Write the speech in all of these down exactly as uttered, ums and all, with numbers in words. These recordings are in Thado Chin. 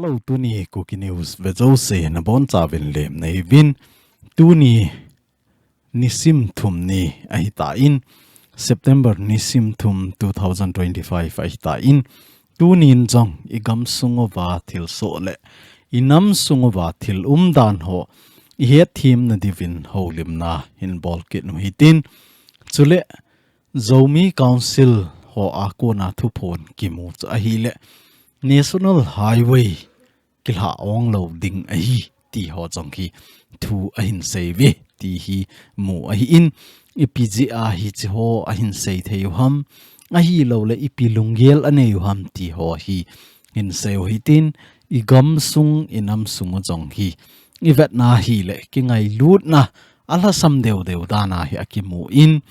Hello, tuni Kuki News ve jouse nabonchauvin lemna neiyuvin. Tuni nisim thum ni ahitan, September nisim thum two thousand twenty-five ahitan, tunin jong igamsung uva thilsoh le inamsung uva thil umdan ho ihetthem nadiuvin houlimna hinbol kit u hitin. Chule Zomi Council ho a kona thuphon kimu chu ahile National Highway kilha ong lou ding ahi, ti ho jong hi thu ahin seiuve, ti hi mu ahin, ipi jeh a hiche ho ahin seithei u ham, ahilouleh ipi lunggel anei u ham, ti ho hi hinsei u hitin, igamsung, inamsung u jong hi ivetna hile kingailutna alhasam deu deu dan ahi akimun,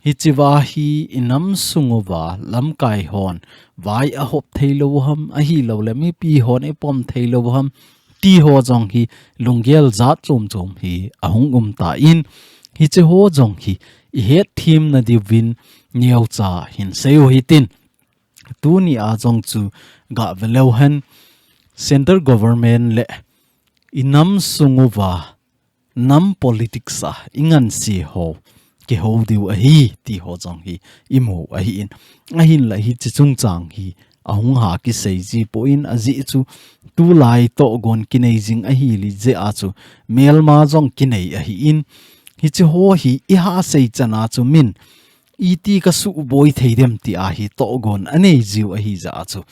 hichea hi inamsung uva lamkai hon vai ahop theilou u ham, ahilouleh mipi hon eipom theilou u ham, ti ho jong hi lunggel jat chom chom hi ahung umtan, hiche ho jong hi ihetthem nadiuvin neocha hinsei u hitin. Tuni a jong chu gave leu hen, Central Government le inamsung uva nam politics a ingansi ho kihou diu ahi, ti ho jong hi imu ahin. Ahinla hiche chungchang hi ahung ha kisei jipon, ajeh chu tulai tohgon kinei jing ahile jeh a chu melma jong kinei ahin. Hiche ho hi iha sei chan a chu min iti kasuboi thei dem ti ahi tohgon anei jiu ahi jeh a chu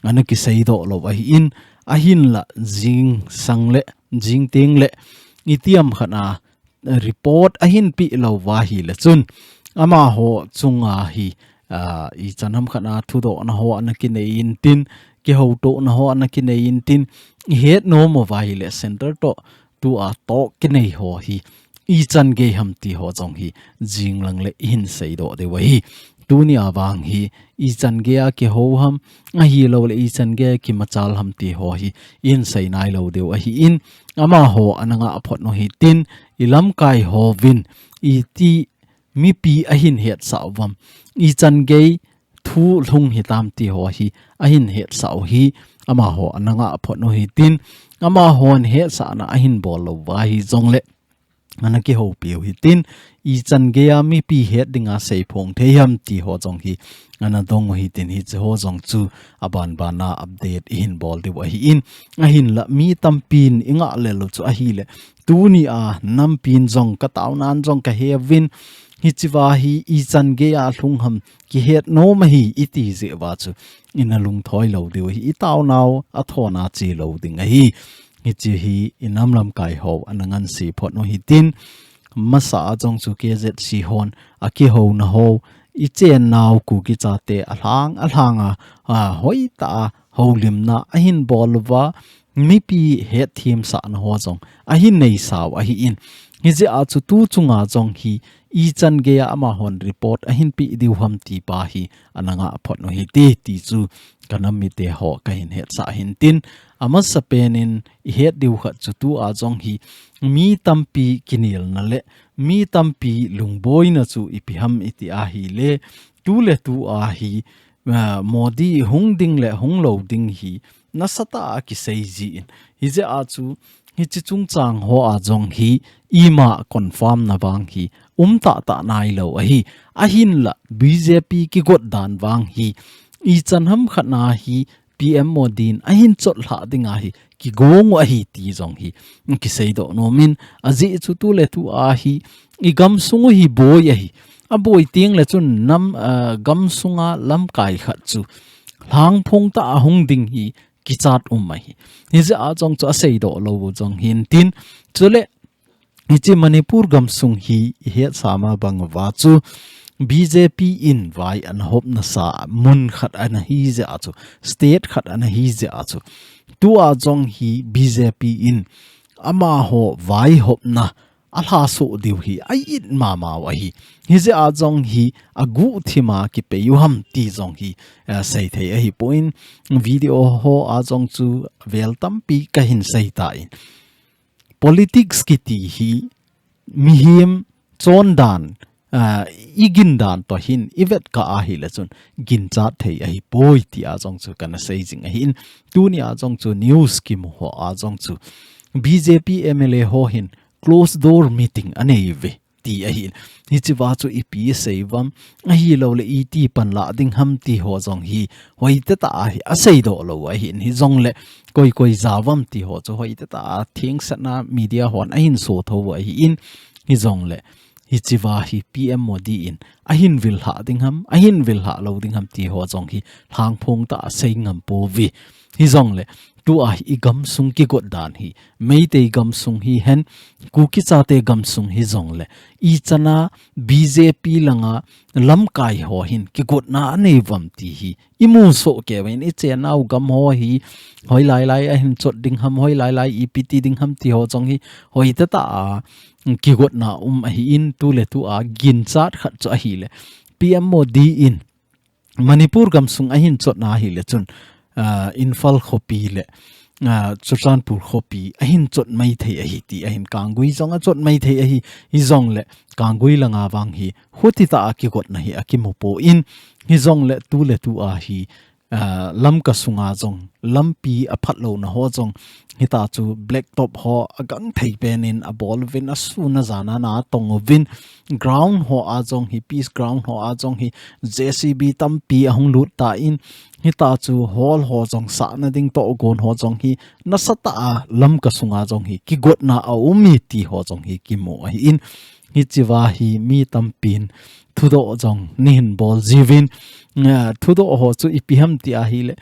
ana kiseidoh lou ahin, ahinla jing sang le jing teng le itiham khat a report ahin pe lou uva ahile chun amaho chunga hi, ah, ichan ham khat a thudohna ho ana kinei intin, kihoutohna ho ana kinei intin, ihet nom uva ahile Central toh tua toh kinei ho hi ichan gei ham ti ho jong hi jing lang le ihin seidoh diu ahi. Tuni a vang hi ichan gei a kihou ham, ahilouleh ichan gei a kimachal ham ti ho hi ihin sei nailou diu ahin, amaho ana ngah phot u hitin, ilamkai hovin iti mipi ahin hetsah uvam, ichan gei thu lhung hitam ti ho hi ahin hetsah u hi amaho ana ngah phot u hitin, amahon hetsahna ahin bol lou uva hijongle ana kihoupi u hitin, ichan gei a mipi het dinga seiphong thei ham ti ho jong hi ana dong u hitin, hiche ho jong chu aban ban a update ihin bol diu ahin, ahinla mi tampin ingah lel u chu ahile tuni a nampin jong kataonan jong kaheuvin, hichea hi ichan gei a lhung ham kihet nom ahi iti jeh uva chu ina lungthoi lou diu ahi, itaonau athona che lou ding ahi. Hiche hi inam lamkai ho ana ngansi phot u hitin, masa a jong chu K Z C hon akihouna ho, ichennau Kuki chate alhang alhang a, a, hoitah a houlimna ahin bol uva, mipi hetthemsahna ho jong ahin neisau ahin. Hijeh a chu tu chunga jong hi ichan gei a amahon report ahin pe diu ham ti pa hi ana ngah phot u hite ti chu kanam mite ho kahin hetsah hintin, amasapen in ihet diu khat chu tua jong hi mi tampi kinelna le mi tampi lungboina chu ipi ham iti ahile, tu le tu a hi, ah, Modi hung ding le hung lou ding hi nasatah a kisei jin. Hijeh a chu hiche chungchang ho a jong hi ima confirm na vang hi um tahtah nailou ahi. Ahinla B J P kigot dan vang hi ichan ham khat na hi P M Modi in ahin chotlhah dinga hi kigong u ahi ti jong hi kiseidoh nomin, ajeh chu tu le tu a hi igamsung u hi boi ahi. Aboi teng le chun nam, ah, gamsunga lamkai khat chu lhangphong tah a hung ding hi kichat um ahi. Hijeh a jong chu aseidoh lou u jong hintin, chule hiche Manipur gamsung hi ihetsa ma bang uva chu B J P in vai ana hopna sa mun khat ana hi jeh a chu, state khat ana hi jeh a chu, tua jong hi B J P in amaho vai hopna alhasoh diu hi a-it mama u ahi. Hijeh a jong hi aguhthima kipei u ham ti jong hi, eh, seithei ahipon, video ho a jong chu vel tampi kahin seitan. Politics kiti hi mihem chondan ah, i gin dan toh hin, i vet kah ahile chun, ginchat thei ahipoi ti a jong chu kana sei jing ahin. Tuni a jong chu news kimu ho a jong chu B J P M L A ho hin closed door meeting anei uve ti ahin. Hiche va chu ipi sei uvam, ahilou le iti panla ding ham ti ho jong hi hoitah tah a hi asei doh lou ahin. Hijongle koi koi ja uvam ti ho chu hoitah tah a thengsel a media hon ahin so tho u ahin. Hijongle hiche va hi P M Modi in ahin vil lha ding ham, ahin vil lha lou ding ham ti ho jong hi lhangphong tah a sei ngam pouve. Hijongle tua hi i gamsung kigot dan hi, Meitei gamsung hihen, Kuki chate gamsung hijongle, ichan a B J P langa lamkai ho hin kigotna anei uvam ti hi i mu soh kei uvin, i chennau gam ho hi hoilai lai ahin chot ding ham, hoilai lai ipi ti ding ham ti ho jong hi hoitah tah a kigotna um ahin, tu le tu a ginchat khat chu ahile P M Modi in Manipur gamsung ahin chotna ahile chun, ah, Imphal khopi le, ah, Churachandpur khopi ahin chot maithei ahi ti ahin, Kanggui jong achot maithei ahi. Hijongle Kanggui langa vang hi hiti tah a kigotna hi akimu poi, hijongle tu le tu a hi, ah, Lamka sunga jong lampi aphat louna ho jong, hitia chu blacktop ho agangthei pen in abol uvin, asun ajan a ana tong uvin, ground ho a jong hi, pitch ground ho a jong hi J C B tampi ahung lut tan, hitia chu hall ho jong, sahna ding tohgon ho jong hi nasatah a Lamka sunga jong hi kigotna aum e ti ho jong hi kimu ahin. Hiche va hi mi tampin thudoh jong ana hin bol jiuvin, ah, thudoh ho chu ipi ham ti ahile,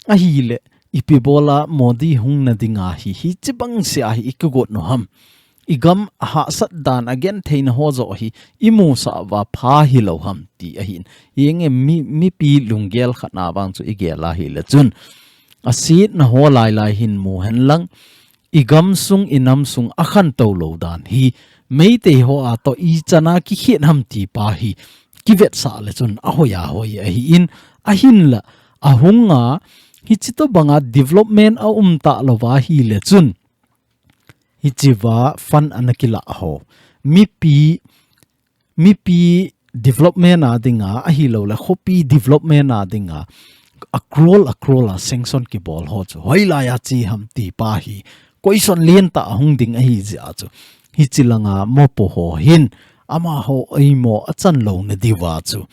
ahile ipi bol a Modi hung na dinga hi, hiche bang sea hi i kigot u ham, i gam ahahsat dan, agenthei na ho joh hi i musah uva pha hilou ham ti ahin. Hinge mi, mipi lunggel khat na vang chu i gel ahile chun, asetna ho lai lai hin mu hen lang, i gamsung, i namsung akhantou lou dan hi Meitei ho a toh ichan a kikhen ham ti pa hi kivetsah le chun ahoi ahoi ahin, ahinla ahunga hiche tobanga development aum talou va ahile chun, hiche va fund ana kilah ho, mipi mipi development a dinga, ahilou le khopi development a dinga, a crore, a crore a sanction kibol ho chu hoilai a che ham ti pa hi question lentah ahung ding ahi jeh a chu, hiche langa mopo ho hin amaho eimo achan louna diuva chu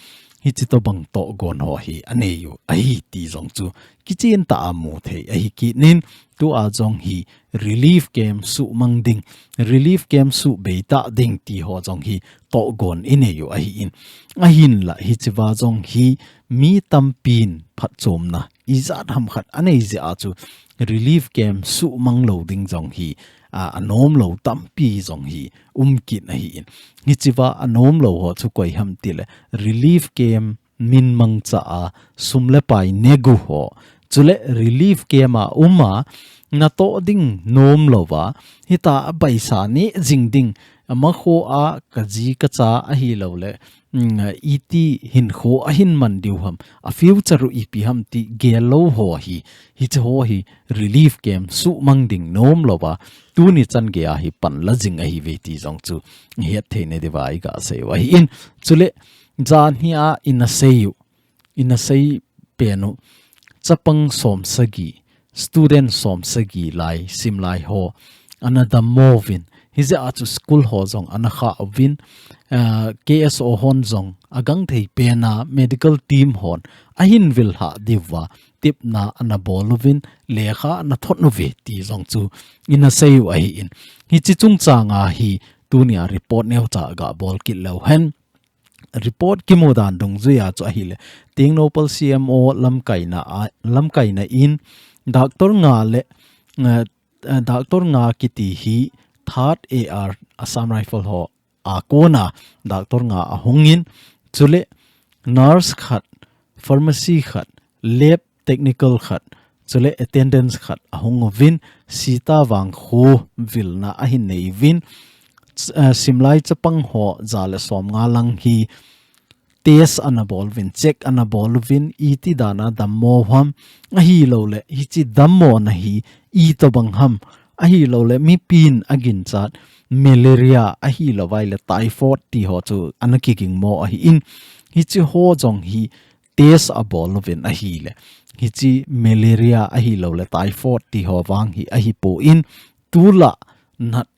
hiche tobang tohgon ho hi anei u ahi ti jong chu kichen tah a mu thei ahi kit in, tua jong hi relief camp suhmang ding, relief camp suhbei tah ding ti ho jong hi tohgon inei u ahin. Ahinla hiche va jong hi mi tampin phatchomna ijat ham khat anei jeh a chu relief camp suhmang lou ding jong hi, a, anom lou tampi jong hi um kit ahin. Hiche va anom lou ho chu koi ham tile relief camp min mangcha a sum le pai negu ho, chule relief camp a um a natoh ding nom louva, hitia a paisa neh jing ding, ama kho a kaji kacha ahilou le, mm, iti hinkho ahin man diu ham, a future u ipi ham ti gel lou ho hi, hiche ho hi relief camp suhmang ding nom louva, tuni chan gei a hi panla jing ahiuve ti jong chu het theina diuva iga sei u ahin. Chule jan hi a ina sei u, ina sei pen u, chapang som sagi, student som sagi lai, simlai ho ana dammo uvin, hijeh a chu school ho jong ana khah uvin, ah, K S O hon jong agangthei pen a medical team hon ahin vil lha diuva tepna ana bol uvin, lekha ana thot uve ti jong chu ina sei u ahin. Hiche chungchang a hi tunia report neocha ga bol kit leu hen. Report kimu dan dungjuia chu ahile, Tengnoupal C M O lamkaina a, lamkaina in Doctor Nga le, eh, eh, Doctor Nga kiti hi third A R Assam Rifle ho a kona Doctor Nga ahungin, chule nurse khat, pharmacy khat, lab technical khat, chule attendance khat ahung uvin, Sita Vangkho vilna ahin nei uvin, ch-, eh, simlai chapang ho ja le som nga lang hi test ana bol uvin, check ana bol uvin, iti dan a dammo u ham, ahilou le hiche dammona hi itobang ham, ahilouleh mipin aginchat malaria ahilouvai le typhoid ti ho chu ana kiging mo ahin, hiche ho jong hi test abol louvin ahile, hiche malaria ahilouleh typhoid ti ho vang hi ahipon, tulai nat,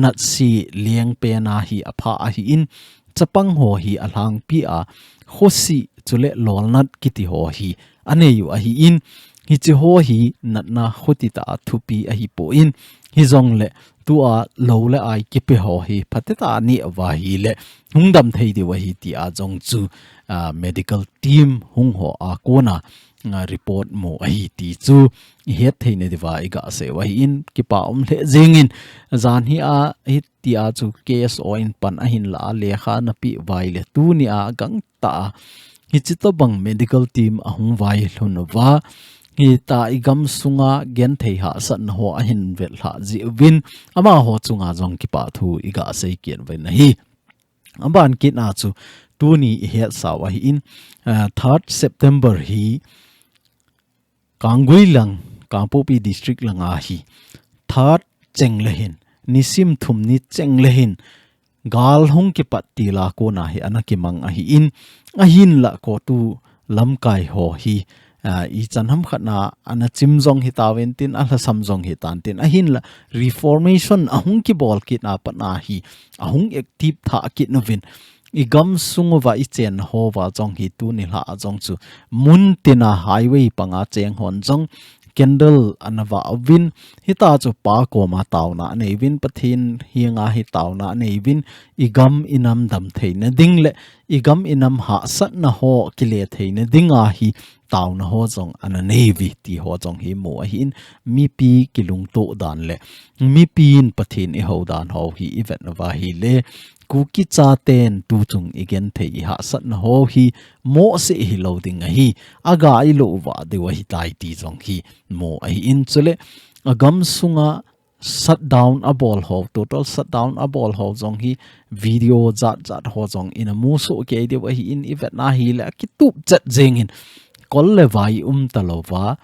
natse lengpen a hi apha ahin, chapang ho hi alhangpi a, khosi chule lolnat kiti ho hi anei u ahin, hiche ho hi natna khotitah a thupi ahipon, hijongle tua lou le ai kipe ho hi phatecha neh uva ahile hung dam thei diu ahi tia jong chu, ah, medical team hung ho a kona, ah, report mu ahi ti chu ihet theina diuva iga sei u ahin, kipa um lheh jengin, jan hi a hitia chu case o in pan ahinla a lekha napeh uva ahile tunia gangtah a hiche tobang medical team ahung vailhun uva, hitia igam sunga genthei hahsatna ho ahin vetlhah jeh uvin, amaho chunga jong kipa thu iga sei kit uvin ahi. Aban kit a chu tuni ihetsa u ahin, ah, third September hi Kanggui lang, Kangpokpi District langa hi third cheng le hin, nisim thum ni cheng le hin, gal hung kipat til a kona hi ana kimang ahin, ahinla CoTU lamkai ho hi, ah, ichan ham khat na ana chim jong hitauvin tin, alhasam jong hitan tin, ahinla reformation ahung kibol kit a pat a hi ahung active tha kit nauvin, igam sung uva ichenna ho uva jong hi tuni lha a jong chu mun tina highway panga cheng hon jong candle ana vah uvin, hitia chu Pa koma taona anei uvin, Pathen henga hi taona anei uvin, igam inam dam theina ding le igam inam hahsatna ho kile theina dinga hi taona ho jong ana nei uve ti ho jong hi mu ahin, mipi kilungto dan le mipin Pathen ihou dan ho hi ivet uva ahile, Kuki chaten tuchung igenthei ihahsatna ho hi mohseh hilou ding ahi, aga ilouva diu ahitai ti jong hi mu ahin, chule agam sunga shutdown abol ho, total shutdown abol ho jong hi video jat jat ho jong ina musoh kei diu ahin, ivet na ahile akitup chet jengin, kol le vai umta louva,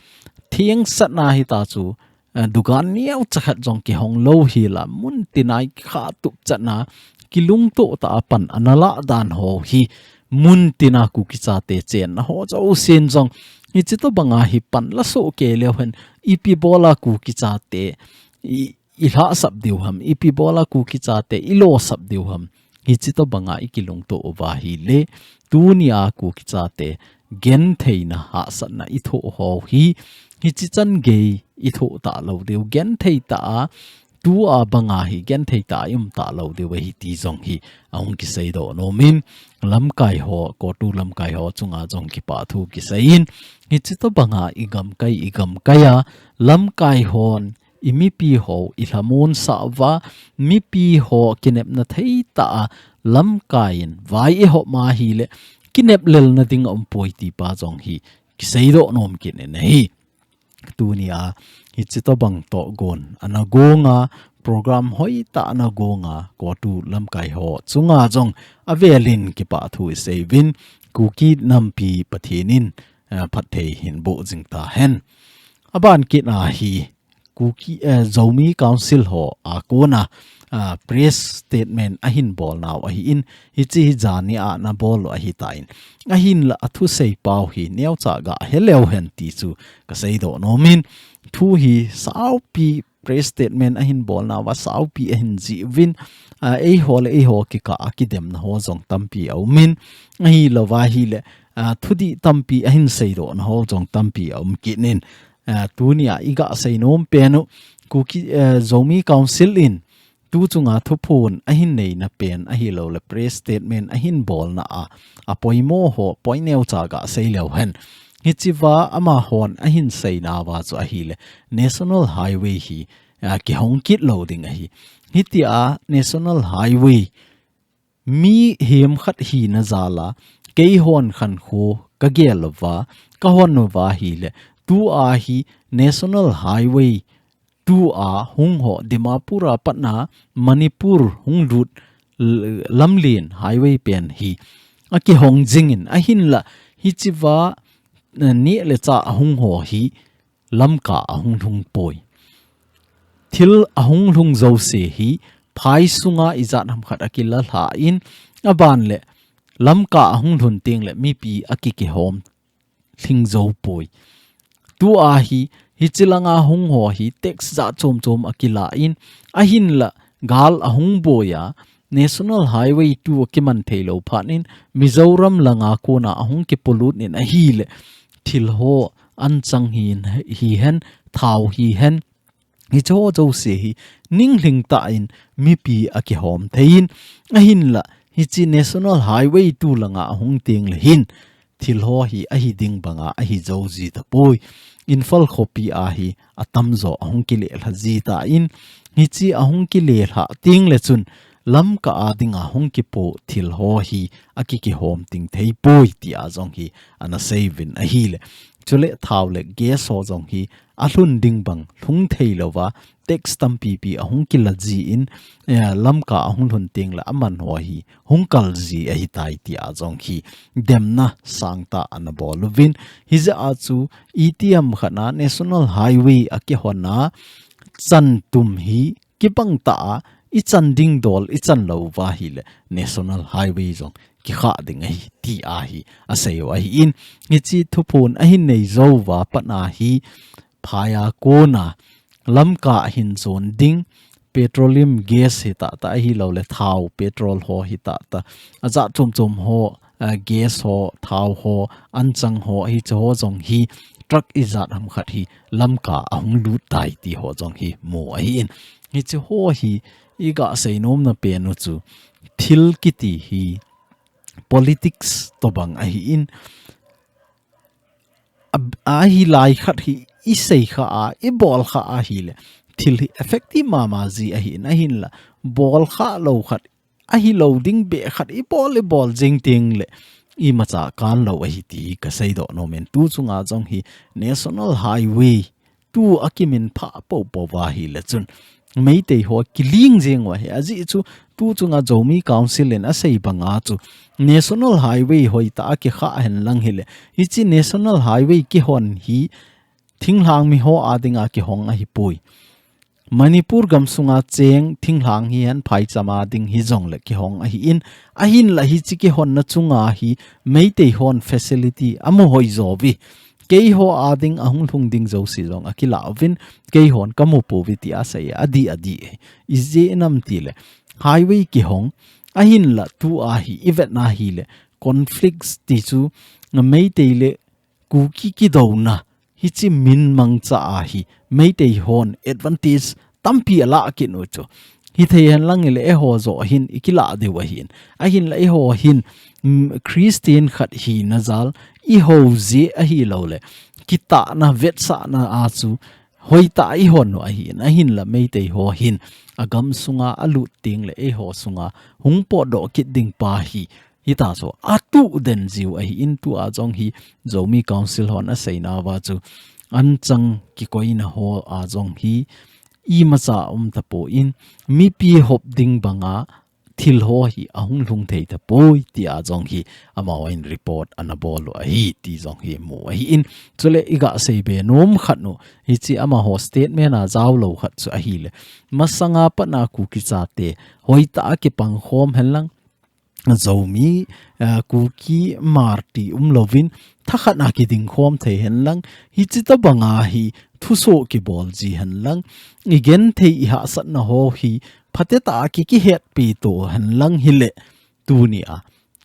thengsatna hitia chu, eh, dukan neocha khat jong kihong lou hila, mun tina ikha tup chetna, kilungto tah a pan ana lah dan ho hi, mun tina Kuki chate chenna ho jousen jong hiche tobanga hi pan la soh kei leu hen, ipi bola Kuki chate i, ilhahsap diu ham, ipi bola Kuki chate ilosap diu ham, hiche tobanga ikilungto uva ahile, tunia Kuki chate gentheina hahsatna ithoh ho hi, hiche chan gei ithoh talou diu, genthei tah a, tua banga hi genthei tah a ium talou diu ahi ti jong hi ahung kiseidoh nomin, lamkai ho, CoTU lamkai ho chunga jong kipa thu kiseiyin, hiche tobanga igamkai, igamkai a, lamkai hon imipi ho ilhamon sah uva, mipi ho kinepna thei tah a lamkai in vai ihop ma ahile, kinep lelna ding aumpoi ti pa jong hi kiseidoh nom kit in ahi. Tunia hiche tobang tohgon ana gonga, program hoitah ana gonga CoTU lamkai ho chunga jong avelin kipa thu iseiuvin, Kuki nampi Pathen in, eh, phatthei hin boh jing tahen. Aban kit a hi Kuki, eh, Zomi Council ho a kona, ah, press statement ahin bolnau ahin, hiche hi jani a ana bol u ahitan, ahinla athusei pau hi neocha ga heleu hen ti chu kaseidoh nomin, thu hi saupi press statement ahin bolnauva saupi ahin jih uvin, ah, eiho le eiho kikah a kidemna ho jong tampi aumin, ahilouva ahile, ah, thudih tampi ahin seidohna ho jong tampi aum kit in, ah, tunia iga seinom pen u, Kuki, eh, Zomi Council in tuchunga thuphon ahin neina pen ahilouleh press statement ahin bolna a, apoimo ho point neocha ga seileu hen. Hichea amahon ahin seinauva chu ahile, National Highway hi, ah, kihong kit lou ding ahi. Hitia National Highway mihem khat hina jal a, keihon khankho kagel uva, kahon uva ahile, tua hi National Highway tua hung ho Dimapur a patna Manipur hung lut l-, lamlen highway pen hi akihong jingin, ahinla hichea, eh, neh le chah ahung ho hi lamkah ahung lhung poi. thil ahung lhung jouse hi phai sunga ijat ham khat akila lha in, aban le Lamka ahung lhun teng le mipi akikihom lhing jou poi. Tua hi, hichi langa hung ho hi tax jat chom chom akila in, ahinla gal ahung boi a, National Highway two akiman thei lou phat in, Mizoram langa kona ahung kipolut in ahile, thil ho anchang hi, hi hen, thao hi hen, hicho jouse hi ninglhing tah in mipi akihom thei in, ahinla hichi National Highway two langa ahung teng le hin, thil ho hi ahi ding banga ahi jou ji tapoi. Imphal khopi a hi atamjo ahung kile lha ji ta in, hichi ahung kile lha teng le chun Lamka a dinga hung kipo thil ho hi akikihom ting thei poi tia jong hi ana sei uvin ahile. Chule thao le gas ho jong hi alhun ding bang lhung thei louva, tax tampi pi ahung kila ji in, eh, Lamka ahung lhun teng le aman ho hi hung kal ji ahi tai tia jong hi demna sangtah ana bol uvin. Hijeh a chu itiham khat na National Highway akihon a chan tum hi kibang tah a, ichan ding dol ichan lou uva hile National Highway jong kikha ding ahi tia hi asei u ahi in, hichi thuphon ahin nei jou uva pat a hi phai a kona Lamka hin jon ding petroleum gas hi tah tah ahi lou le thao petrol ho hi tah tah, ajat chom chom ho, a, gas ho, thao ho, anchang ho, hichi ho jong hi truck ijat ham khat hi Lamka ahung lut tai ti ho jong hi mu ahi in. Hichi ho hi iga sei nom na pen u chu thil kiti hi politics tobang ahi in, a, ahi lai khat hi isei kha a, ibol kha ahile thil hi effective mama ji ahi in, ahinla bol kha lou khat ahi lou ding be khat ibol, ibol jing teng le imacha kan lou ahi ti hi kasei doh nom in. Tu chunga jong hi National Highway two akimin pha popo uva hile chun Meitei ho kiling jing uva hi, ajeh chu tu chunga Zomi Council in asei banga chu National Highway hoitah a kikha hen lang hile, hichi National Highway kihon hi thinglhang mi ho a dinga kihong ahi poi. Manipur gam sunga cheng thinglhang hi hen phaicham a ding hi jong le kihong ahi in, ahinla hichi kihon na chunga hi Meitei hon facility amu hoi jo uve. Keiho a ding ahung lhung ding jouse jong akila uvin, keihon kamu pouve tia asei a, adih adih e. Ijeh inem tile highway kihong, ahinla tua hi ivet na hile conflicts ti chu Meitei le Kuki kidouna, hichi min mangcha a hi Meitei hon advantage tampi ala kit u chu. Hithei hen lang hile eiho joh hin ikila diu ahin. Ahinla eiho hin, mm, Christian khat hina jal, iho jeh ahi lou le kitahna vetsahna a chu hoitah ihon u ahin. Ahinla Meitei ho hin agam sunga alut teng le eiho sunga hung potdoh kit ding pa hi hita chu atuh den jiu ahi in, tua jong hi Zomi Council hon asei nauva chu anchang kikoina ho a jong hi imacha um tapon, mipi hop ding banga thil ho hi ahung lhung thei tapoi tia jong hi amahon report ana bol u ahi ti jong hi mu ahi in. Chule iga sei be nom khat u hichi amaho statement a jao lou khat chu ahile, masanga pat a Kuki chate hoitah a kipang khom hen lang, Zomi, eh, Kuki, Hmar ti um louvin, thakhat a kiding khom thei hen lang, hichi tobanga hi thusoh kibol ji hen lang, igenthei ihahsatna ho hi phatecha a ki, kihetpi to hen lang hile, tuni a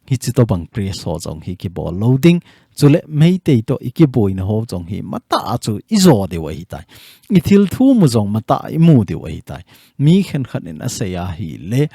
hichi tobang press ho jong hi kibol lou ding, chule Meitei to ikiboina ho jong hi matah a chu ijo diu ahitai. Ithil thum u jong matah a imu diu ahitai. Mi khenkhat in asei ahile,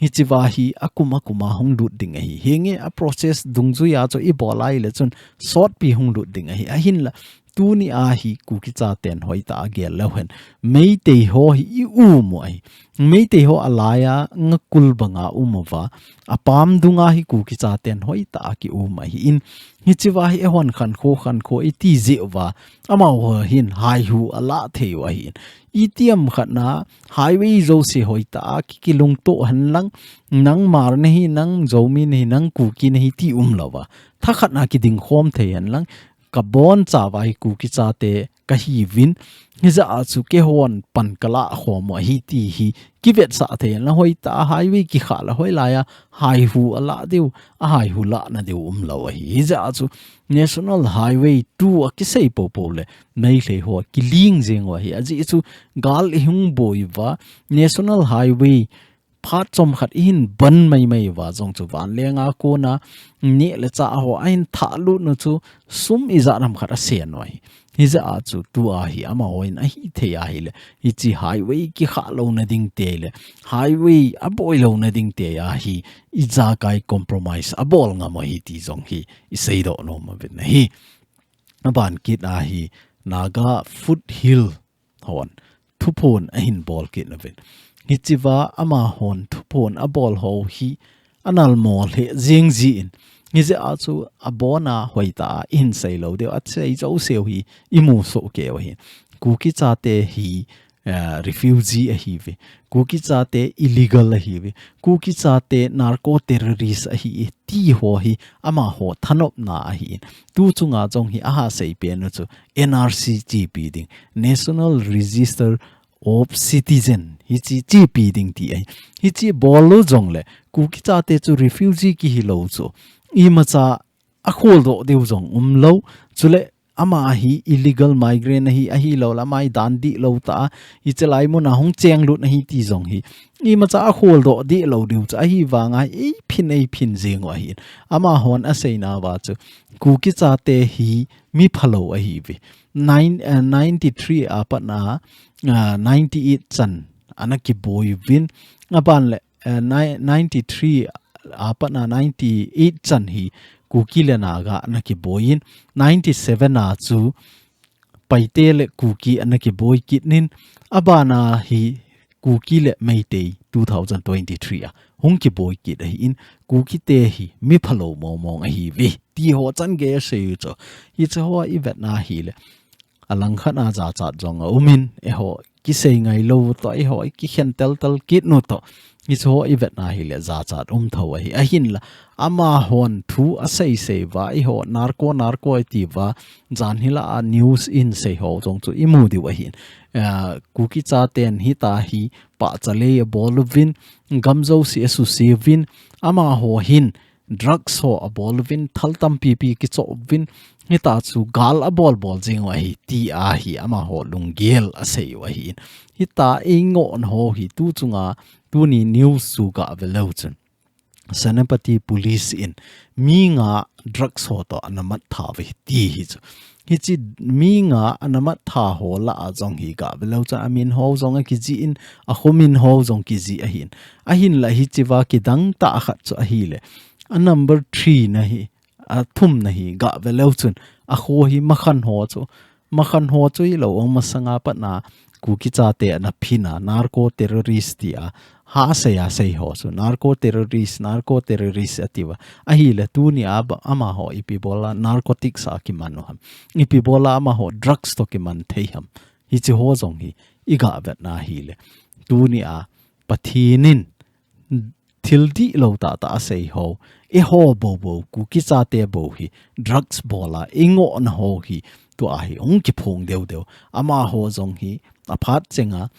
hichi va hi akum akum a hung lut ding ahi. Hinge a process dungjui a chu ibol ahile chun sotpi hung lut ding ahi. Ahinla, tuni a hi Kuki chaten hoitah a gel leu hen, Meitei ho hi i um u ahi. Meitei ho alai a ngakul banga um uva, apam dunga hi Kuki chaten hoitah a ki um ahi in, hichi va hi eihon khankho khankho iti jeh uva, amaho hin haihu ala thei u ahi in. Itiham khat na highway jouse hoitah a ki, kilungto hen lang, nang Hmar nahi, nang Zomi nahi, nang Kuki nahi ti um louva, thakhat a kiding khom thei hen lang, kabonchauva hi Kuki chate kahiuvin, hijeh a chu keihon pan kalah khom u ahi ti hi kivetsah thei in, la hoitah a highway kikha la hoilai a haihu alah diu, ahaihu lahna diu umlou ahi. Hijeh a chu National Highway two a kisei popo le Meitei ho kiling jing u ahi. Ajeh chu gal ihung boi uva National Highway phat chomkhat ihin ban maimai uva jong chu vanleng a kona neh le chah ho ahin thahlut u chu sum ijat ham khat asen u ahi. Hijeh a chu tua hi amahon ahithei ahile, hiche highway kikha louna ding te le highway aboi louna ding te a hi ijakai compromise abol ngam u ahi ti jong hi iseidoh nom uvin ahi. Aban kit a hi Naga Foothill hon thuphon ahin bol kit uvin. Hichea amahon thuphon abol ho hi anal mo lheh jing jin. Hijeh a chu abona hoitah a ihin seilou diu, asei jouseu hi imu soh kei u ahi. Kuki chate hi, eh, refugee ahiuve. Kuki chate illegal ahiuve. Kuki chate narco terrorist ahi e ti ho hi amaho thanopna ahin. Tu chunga jong hi aha seipen u chu N R C chepi ding, National Register of Citizen, hiche chepi ding ti ahi. Hiche bol u jongle Kuki chate chu refugee kihilou chu imacha akholdoh diu jong umlou. Chule ama hi illegal migrant ahi, ahilou le ama hi dan dihlou tah a hiche lai mun a hung chenglut ahi ti jong hi imacha akholdoh dihlou diu chu ahi vanga eiphin eiphin jing u ahin. Amahon aseina uva chu Kuki chate hi mi phalou ahiuve. Nine, eh, ninety-three a pat a, ah, ninety-eight chan ana kiboi uvin. Aban le, eh, nine, ninety-three a pat a ninety-eight chan hi Kuki le Naga ana kiboi in, ninety-seven a chu Paite le Kuki ana kiboi kit in, abana hi Kuki le Meitei two thousand twenty-three a hung kiboi kit ahin, Kuki te hi mi phalou mong mong ahiuve ti ho chan gei asei u chu. Hiche ho ivet na hile, alangkhat a jachat jong aum in, eiho kisei ngailou u toh, eiho ikikhen teltel kit u toh, hiche ho ivet na hile jachat um tho ahi. Ahinla amahon thu asei sei uva, eiho narco narco iti uva, jan hila a news in sei ho jong chu imu diu ahin. Eh, Kuki chaten hitia hi pahcha lei abol uvin, gam jouse asuse uvin, amaho hin drugs ho abol uvin, thal tampi pi kichoh uvin, hitia chu gal abol bol jing u ahi ti a hi amaho lunggel asei u ahin. Hitia eingohna ho hi tu chunga tuni news chu gah ve leu chun Senapati Police in mi nga drugs ho toh ana mat tha uve ti hi chu. Hiche mi nga ana mat tha ho lah a jong hi gah ve leu chun amin ho jong akijih in, akho min ho jong kijih ahin. Ahinla hichea kidang tah khat chu ahile, a number three na hi, athum na hi gah ve leu chun, akho hi Makhan ho chu, Makhan ho chu hilou, masanga pat a Kuki chate ana phin a, narco terrorist ti a, ha sei a sei ho chu, narco terrorist, narco terrorist ati uva. Ahile tuni a ba, amaho ipi bol a narcotics a kiman u ham, ipi bol a amaho drugs toh kiman thei ham. Hiche ho jong hi igah vet na hile, tuni a Pathen in thil dihlou tah tah asei ho, eiho bou bou, Kuki chate bou hi drugs bol a eingohna ho hi tua hi hung kiphong deu deu. Amaho jong hi aphat chenga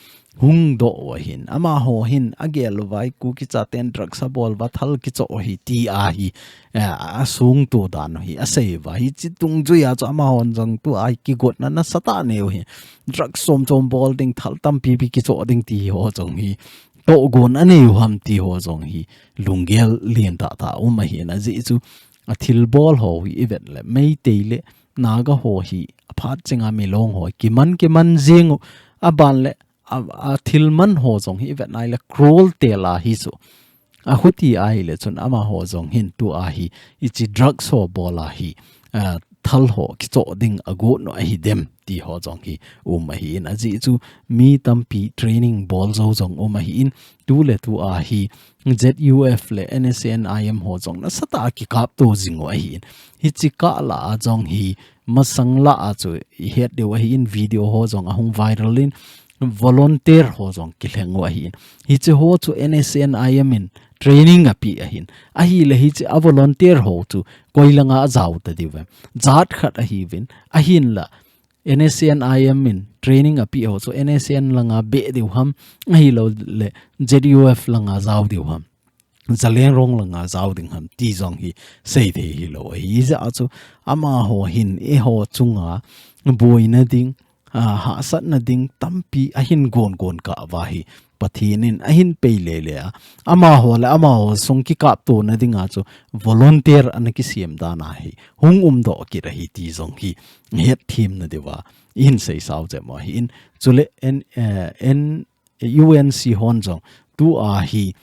hung doh u ahin. Amaho hin agel uva, Kuki chaten drugs abol uva thal kichoh u ahi ti a hi, eh, asung tu dan u hi asei uva. Hiche dungjuia chu amahon jong tua hi kigotna nasatah anei u hi. Drugs chom chom bol ding, thal tampi pi kichoh ding ti ho jong hi tohgon anei u ham ti ho jong hi lunggel lien tah tah um ahin. Ajeh chu athil bol ho hi ivet le Meitei le Naga ho hi aphat chenga Milong ho kiman kiman jing u, aban le a, athil man ho jong hi ivet na hile cruel tel a hi chu. Ahuti ahile chun amaho jong hin tua hi hiche drugs ho bol a hi, ah, thal ho kichoh ding agot u ahi dem ti ho jong hi um ahin. Ajeh chu mi tampi training bol jou jong um ahin, tu le tua hi Z U F le N S C N I M ho jong nasatah a kikap to jing u ahin. Hiche kah lah a jong hi masang lah a chu ihet diu ahin, video ho jong ahung viral in, volunteer ho jong kilheng u ahin. Hiche ho chu N S C N I M in training apeh ahin. Ahile hiche a volunteer ho chu koi langa ajao ta diu em? Jat khat ahiuvin, ahinla N S C N I M in training api ho chu N S C N langa be diu ham, ahilou le Z U F langa jao diu ham, Zeliangrong langa jao ding ham ti jong hi sei thei hilou ahi. Hijeh a chu amaho hin eiho chunga boina ding, a, hahsatna ding tampi ahin gon gon kah uva hi Pathen in ahin pei lele a, amaho le amaho sung kikaptona dinga chu volunteer ana kisem dan ahi, hung umdoh kit ahi ti jong hi hetthemna diuva ihin seisau jep u ahin. Chule N, eh, N, U N C hon jong tua hi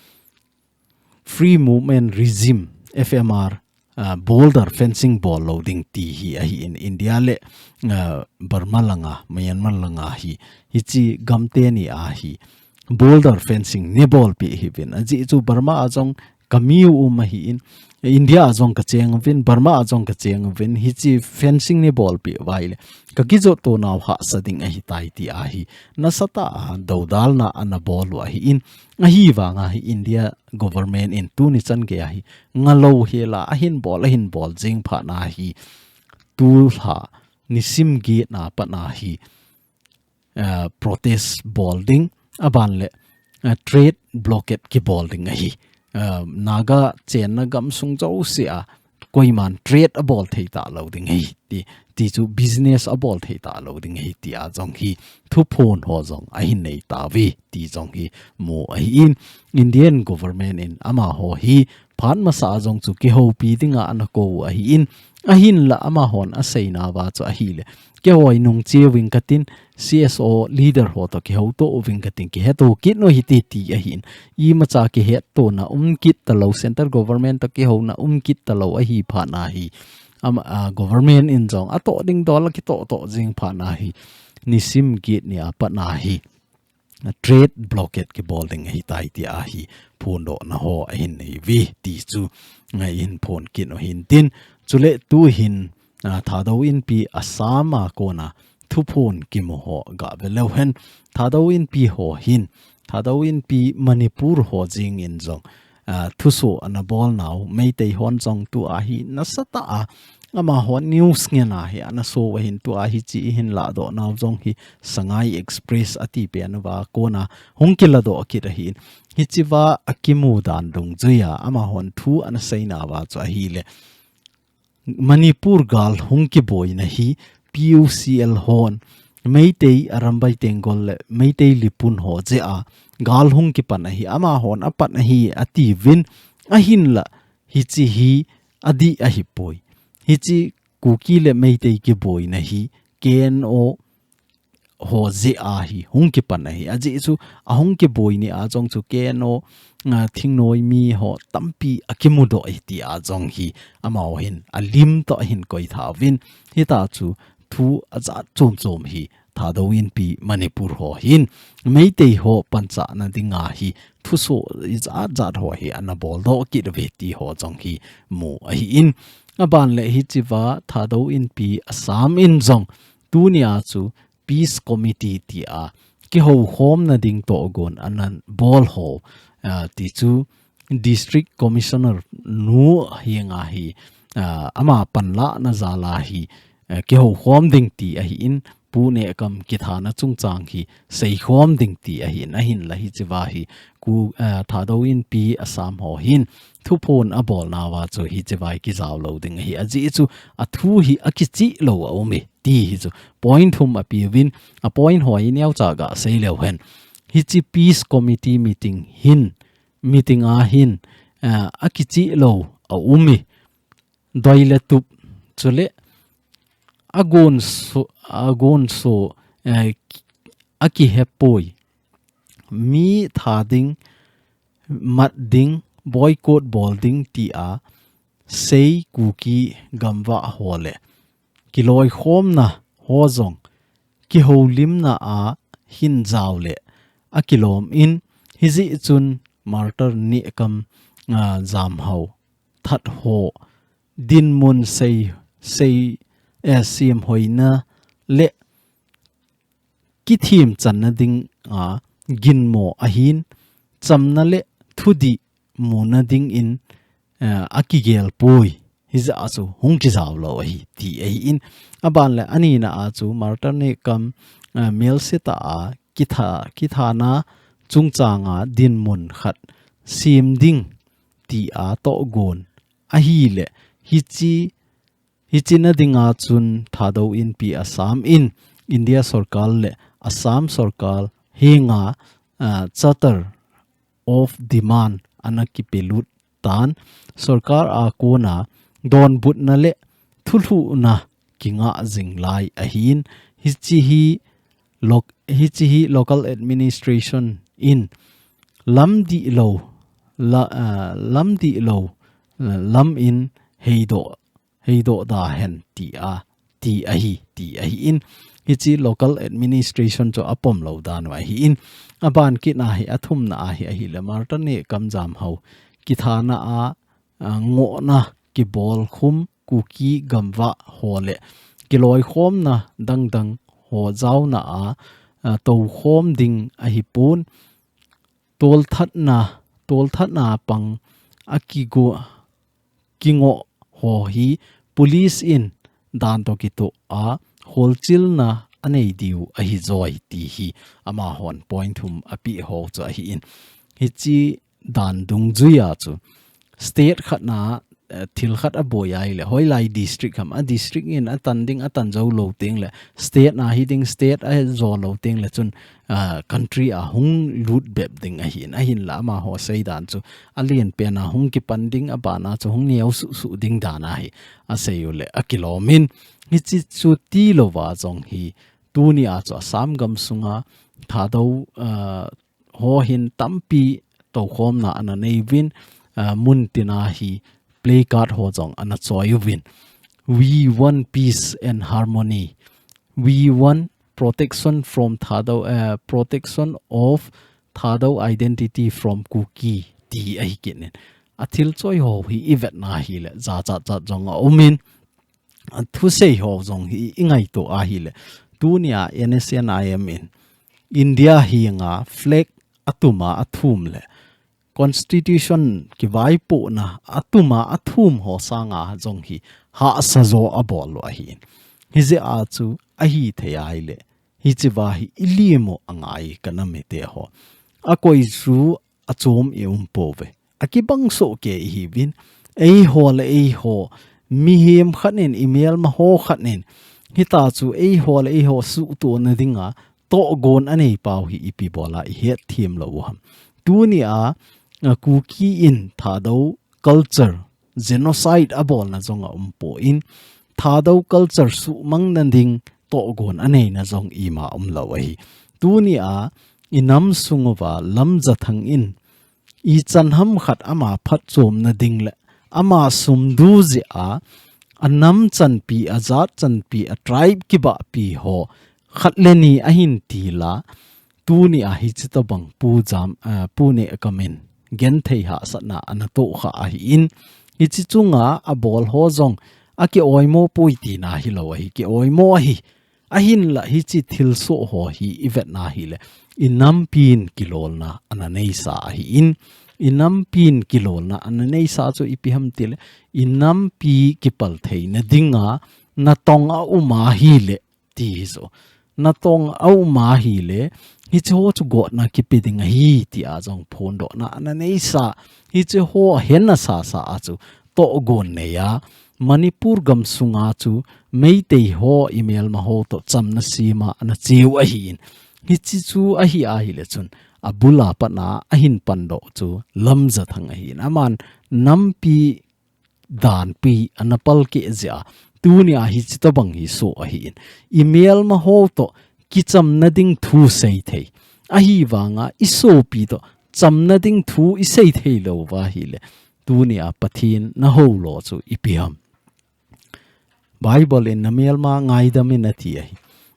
Free Movement Regime, F M R, ah, border fencing bol lou ding ti hi ahin, India le, ah, Burma langa, Myanmar langa hi, hiche gam teni a hi border fencing nei bolpeh hih uvin. Ajeh chu Burma a jong kami u um ahin, India a jong kacheng uvin, Burma a jong kacheng uvin, hiche fencing nei bolpeh uva ahile kakijottonau hahsa ding ahitai ti ahi nasatah a doudalna ana bol u ahin, ahivanga hi India government in tuni chan gei a hi ngalou hela ahin bol, ahin bol jing phat na hi tulha nisim get na pat na hi, ah, protest bol ding, aban le, ah, trade blockade kibol ding ahi. Ah, Naga chenna gamsung jouse a koiman trade abol thei talou ding ahi ti, ti chu business abol thei talou ding ahi tia jong hi thuphon ho jong ahin nei tauve ti jong hi mu ahin, Indian government in amaho hi phat masa a jong chu kihoupi dinga ana kou u ahin, ahinla amahon aseina uva chu ahile, keiho hi nungche uving katin, C S O leader ho toh kihouto uving katin, kiheto kit u hite ti ahin, imacha kihetona um kit talou, central government toh kihouna um kit talou ahi phat na hi, ama, a, government in jong atoh ding dol akitoh toh jing phat na hi, nisim get ni a pat na hi, a, trade blockade kibol ding ahitai tia hi phondohna ho ahin nei uve ti chu, a, ihin phon kit u hintin. Chule tuhin, a, Thadou Inpi Assam a kona thuphon kimu ho gave leu hen, Thadou Inpi ho hin, Thadou Inpi Manipur ho jeng in jong, a, thuso ana bolnau, Meitei hon jong tua hi nasatah a, amahon news ngen a hi ana so u ahin, tua hiche ihin lahdoh nau jong hi Sangai Express ati pen uva kona hung kiladoh kit ahin, hichea akimu dan dungjuia amahon thu ana seina uva chu ahile, Manipur gal hung kiboina hi P U C L hon Meitei Arambai Tenggol le Meitei Lipun ho jeh a gal hung kipan ahi, amahon apan ahi atiuvin, ahinla hiche hi adih ahipoi. Hiche Kuki le Meitei kiboina hi K N O ho jeh a hi hung kipan ahi. Ajeh chu ahung kiboi ni a jong chu K N O, a, thingnoi mi ho tampi akimudoh ahi tia jong hi amaho hin alim toh ahin koitha uvin. Hitia chu thu ajat chom chom hi Thadou Inpi Manipur ho hin Meitei ho panchahna dinga hi thuso ijat jat ho hi ana boldoh kit uve ti ho jong hi mu ahin. Aban le hichea Thadou Inpi Assam in jong tunia chu Peace Committee tia kihoukhomna ding tohgon ana bol ho, a, ti chu District Commissioner nu henga hi, a, ama panlahna jal a hi, a, kihoukhom ding ti ahin, Pu Nehkam kithana chungchang hi seikhom ding ti ahin, ahinla hichea hi Ku, a, Thadou Inpi Assam ho hin thuphon abolnauva chu hichea hi kijao lou ding ahi. Ajeh chu athu hi akichih lou aum e ti hi chu point thum apeuvin, a point ho hi neocha gasei leu hen. Hiche Peace Committee meeting hin, meeting a hin, a, akichih lou aum e. Doi le tup, chule agonso, agonso, eh, akihepoi. Mi tha ding, mat ding, boycott bol ding tia sei Kuki gamvah ho le kiloikhomna ho jong kihoulimna a hin jao le akilom in, hijeh chun Martyr Nehkam, a, Jamhao that ho dinmun sei, sei, eh, semhoina le kithemchanna dinga ginmo ahin, chamna le thudih muna dingin, eh, akigelpoi. hijeh a chu hung kijao lou ahi, ti ahi in. Aban le anina a chu Martha Neikam, eh, melse tah a kitha, kithana chungchang a dinmun khat sem ding ti a tohgon ahile, hiche, hiche na dinga chun Thadou Inpi asam in India sorkar le Assam sorkar henga, ah, charter of demand ana kipelut tan, sorkar a kona donbutna le thulhuhna kingah jing lai ahin, hiche hi loc-, hiche hi local administration in lam dihlou, la, ah, lam dihlou, ah, lam in heidoh, heidoh da hen ti a, ti ahi, ti ahi in, hiche local administration chu apom lou dan u ahi in, aban kit na hi, athumna a hi ahile Martha Neikam Jamhao kithana a, a, ngohna kibolkhum Kuki gamvah ho le kiloikhomna dangdang ho jaona a, a, toukhom ding ahipon, tolthatna, tolthatna pang a kigo, kingoh ho hi police in dan toh kitoh a holchilna anei diu ahi joi ti hi amahon point thum apeh ho chu ahi in. Hiche dan dungjuia chu state khat na, eh, thil khat aboi ahile, hoilai district ham, a district in atan ding, atan jou lou teng le, state na hi ding, state ajo lou teng le chun, ah, country a hung lut bep ding ahin, ahinla amaho seidan chu alen pen a hung kipan ding, abana chu hung neo suhsuh ding dan ahi, asei u le akilom in, hiche chu tilouva jong hi tuni a chu Assam gam sunga Thadou, ah, ho hin tampi toukhomna ana nei uvin, ah, mun tina hi placard ho jong ana choi uvin. "We want peace and harmony. We want protection from Thadou, eh, protection of Thadou identity from Kuki," ti ahi kit in. Athil choi ho hi ivet na hile, jachat chat jong aumin, athusei ho jong hi ingaito ahile, tunia N S C N I M in India henga flag atuma athum le, Constitution kivaipohna atuma athum ho sanga jong hi hahsa jo abol u ahin. Hijeh a chu ahithei ahile, hichea hi ilim u angai kanam mite ho. Akoi chu achom i um pouve. Akibang soh kei ihiuvin. Eiho le eiho, mihem khat in, imelma ho khat in, hita chu eiho le eiho suhtohna dinga tohgon anei pau hi ipi bola ihet them lou u ham. Tunia, a, Kuki in Thadou culture genocide abolna jong aum poi, Thadou culture suhmang na ding tohgon aneina jong ima umlou ahi. Tunia inam sunguva Lamjathang in ichan ham khat ama phatchomna ding le ama sum du jeh a, anam chanpi, ajat chanpi, a tribe kibahpi ho khat le ni ahin til a, tunia hiche tobang Pu Jam, ah, Pu Neikam in genthei hahsatna ana tohkha ahin, hiche chunga abol ho jong akioimo poi tina hilou ahi, kioimo ahi. Ahinla hiche thilsoh ho hi ivet na hile, inampin kilolna ana neisa ahin, inampin kilolna ana neisa chu ipi ham tile, inampi kipal theina dinga natong aum ahile, ti hi chu. Natong aum ahile, hiche ho chu gotna kipe ding ahi, tia jong phondohna ana neisa. Hiche ho ahen asasa a chu tohgon nei a, Manipur gam sunga chu Meitei ho imelma ho toh chamna sem a ana cheu ahin. Hiche chu ahi ahile chun, abula patna ahin pandoh chu Lamjathang ahin. Aman nampi danpi ana palkeh jeh a, tunia hiche tobang hi soh ahin. Imelma ho toh kichamna ding thu seithei. Ahivanga isopi toh chamna ding thu iseithei lou uva ahile, tunia Pathen nahou lo chu ipi ham. Bible in namelma ngaidam in ati ahi.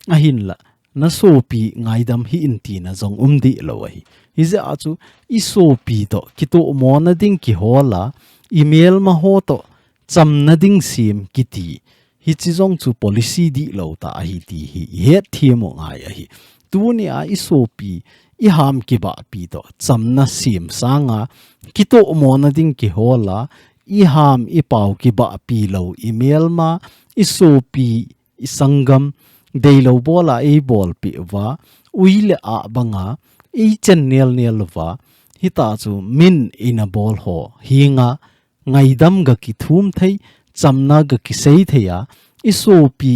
Ahinla, nasopi ngaidam hih in tina jong um deh lou ahi. Hijeh a chu, isopi toh kitohmona ding kihol a, imelma ho toh chamna ding sem kiti. Hiche jong chu policy dihlou tah ahi ti hi ihet them u ngai ahi. Tunia isopi, iham kibahpi toh chamna sem sanga, kitohmona ding kihol a, i ham i pau kibahpi lou, i melma, i sopi, i sanggam, deilou bola ei bolpeh uva, ui le ah banga, ei chen nel nel uva, hita chu min eina bol ho, hinga, ngaidam ga kithum thei, chamna ga kisei thei a, i sopi,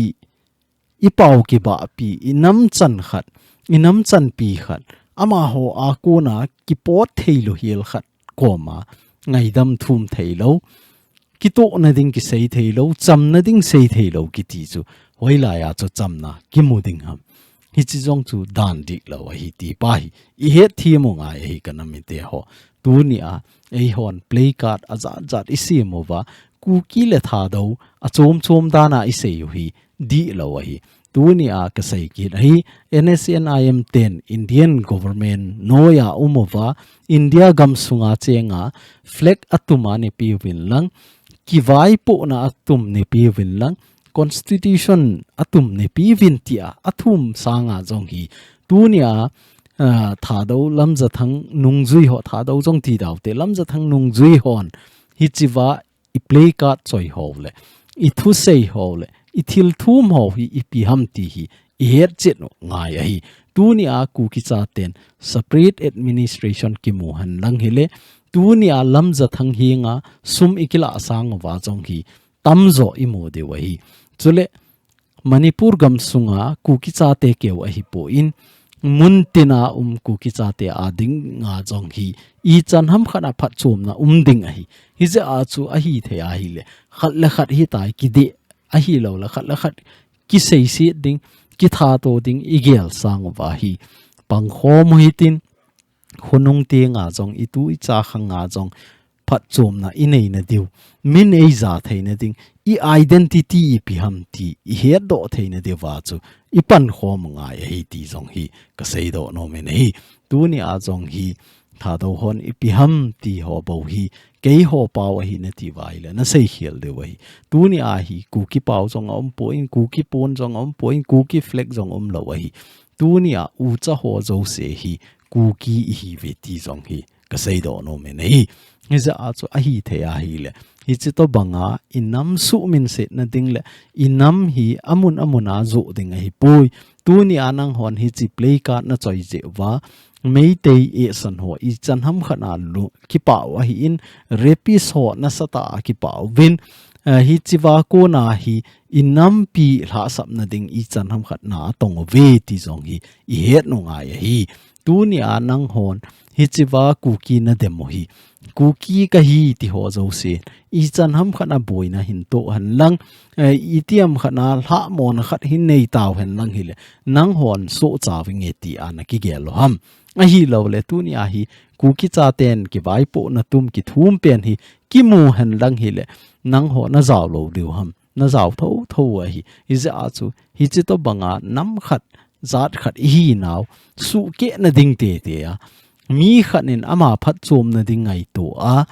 i pau kibahpi, i nam chan khat, i nam chanpi khat, amaho a kona kipot thei lou hel khat koma, ngaidam thum thei lou, kitohna ding kisei thei lou, chamna ding sei thei lou kiti chu, hoilai a chu chamna kimu ding ham. Hichi jong chu dan dihlou ahi ti pa hi, i hetthem u ngai ahi ka nam mite ho. Tuni a, eihon placard ajat jat i sem uva, Kuki le Thadou, achom chom dan a i sei u hi, dihlou ahi. Tuni a ka sei kit ahi, N S C N I M ten Indian government noiya um uva, India gam sunga chenga flag atum a neipeh uvin lang, kivaipohna atum neipeh uvin lang, constitution atum neipeh uvin tia athum sanga jong hi. Tuni a, ah, Thadou Lamjathang nungjui ho, Thadou jong ti dau te, Lamjathang nungjui hon hichiva i placard choi ho le, i thusei ho le, i thilthum ho hi ipi ham ti hi, i hetchet u ngai ahi. Tuni a Kuki chaten separate administration kimu hen lang hile, tuni a Lamjathang henga sum i kilah sang uva jong hi, tamjo i mu diu ahi. Chule, Manipur gam sunga Kuki chate keu ahipon, mun tina um Kuki chate a dinga jong hi, ichan ham khat a phatchomna um ding ahi. Hijeh a chu ahithei ahile, khat le khat hitai kidih ahilou le, khat le khat kiseiset ding, kithato ding i gel sang uva hi, pangkhom u hitin, khonung tenga jong, i tu i cha khanga jong, phatchomna i neina diu, min ei ja theina ding, i identity ipi ham ti i hetdoh theina diuva chu i pankhom u ngai ahi ti jong hi ka seidoh nom in ahi. Tuni a jong hi Thadou hon ipi ham ti ho bou hi keiho pau ahi nati uva ahile na seikhel diu ahi. Tuni a hi Kuki pau jong aumpon, Kuki pon jong aumpon, Kuki flag jong umlou ahi. Tuni a ucha ho jouse hi Kuki ihiuve ti jong hi ka seidoh nom in ahi. Hijeh a chu ahithei ahile, hichi tobanga i nam suhminsetna ding le i nam hi amun amun a joh ding ahipoi. Tuni a nanghon hichi placard na choi jeh uva, Meitei eisan ho ichan ham khat a lu kipah u ahin, rapist ho nasatah a kipah uvin, eh, hichiva kona hi i nampi lhahsamna ding ichan ham khat na tong uve ti jong hi i het u ngai ahi. Tuni a nanghon hichiva Kuki na dem u hi, Kuki kahi ti ho jouse, ichan ham khat a boina hin toh hen lang, eh, itiham khat a lhahmona khat hin nei tau hen lang hile, nanghon sohcha vinge ti a na kigel u ham. Ahilou le tuni a hi Kuki chaten kivaipohna tum kithum pen hi kimu hen lang hile, nangho na jao lou diu ham. Na jao thotho u ahi. Hijeh a chu, hichi tobanga nam khat, jat khat ihinau, suhkehna ding tete a, mi khat in ama phatchomna ding ngaito a,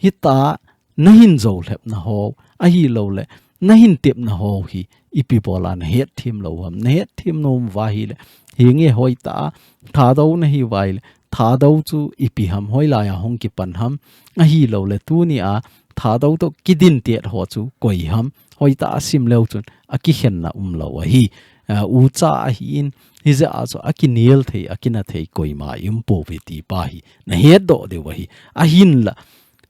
hita na hin jou lhepna ho, ahilou le, na hin tepna ho hi, ipi bola na hetthem lou ham, na hetthem nom uva ahile, hinge hoitah a, Thadou nahiuva ahile, Thadou chu ipi ham, hoilai a hung kipan ham, ahilou le, tuni a, Thadou toh kidintet ho chu koi ham, hoitah a sim leu chun, akikhenna umlou ahi, a, ucha ahin, hijeh a chu akinel thei, akina thei koima i um pouve ti pa hi, na hetdoh diu ahi, ahinla,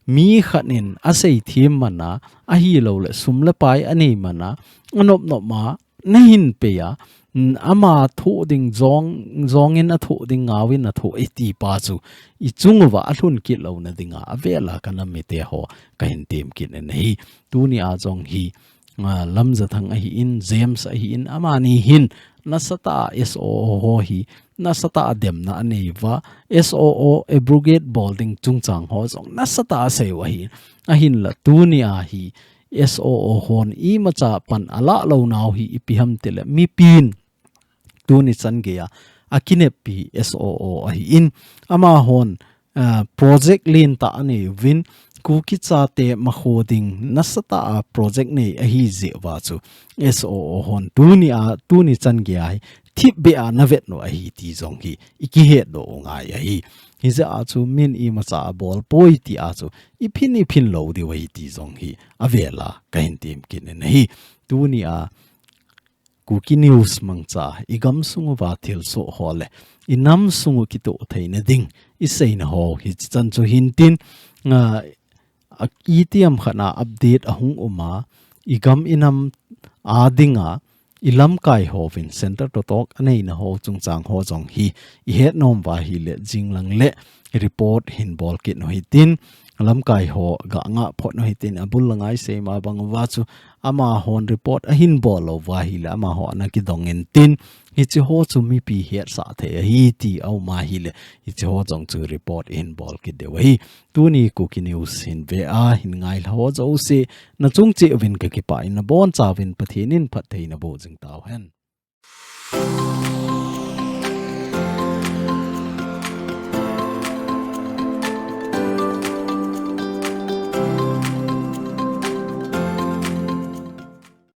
mi khat in aseithem man a, ahilou le sum le pai anei man a, anop nop ma, na hin pei a, n-, ama thoh ding jong, jong in athoh ding, ngau in athoh e ti pa chu, i chung uva alhun kit louna dinga, avel a ka nam mite ho, ka hin tem kit in ahi. Tuni a jong hi, a, Lamjathang ahin, James ahin, amani hin, nasatah a S O O ho hi, nasatah a demna anei uva, S O O abrogate bol ding chungchang ho jong, nasatah a asei u ahi. Ahinla tuni a hi, S O O hon imacha pan alah lounau hi ipi ham tile mipin tuni chan geiya akineppi S O O ahin, amahon, ah, project lentah anei uvin, Kuki chate makho ding nasatah a project nei ahi jeh uva chu S O O hon tuni a, tuni chan gei a hi thipbeh a navet u ahi ti jong hi ikihet doh u ngai ahi. Hijeh a chu min imacha abol poi ti a chu iphin iphin lou diu ahi ti jong hi avel a kahin tem kit in ahi. Tuni a Kuki News mangcha, igam sung uva thilsoh ho le inam sung u kitoh theina ding iseina ho hichi chan chu hintin, ah, a, itiham khat a update ahung um a, igam inam a dinga ilamkai hovin center to talk aneina ho chungchang ho jong hi ihet nom uva ahile jinglang le report hin bol kit u hitin, lamkai ho ga ngah phot u hitin, abul langa isei ma bang uva chu amahon report ahin bol lou uva ahile amaho ana kidong intin, hichi ho chu mipi hetsah thei ahi ti aum ahile hichi ho jong chu report ihin bol kit diu ahi. Tuni Kuki News hin ve a hin ngai ho jouse, nachung cheh uvin kakipah in, nabonchauvin Pathen in phatthei naboh jing tauhen.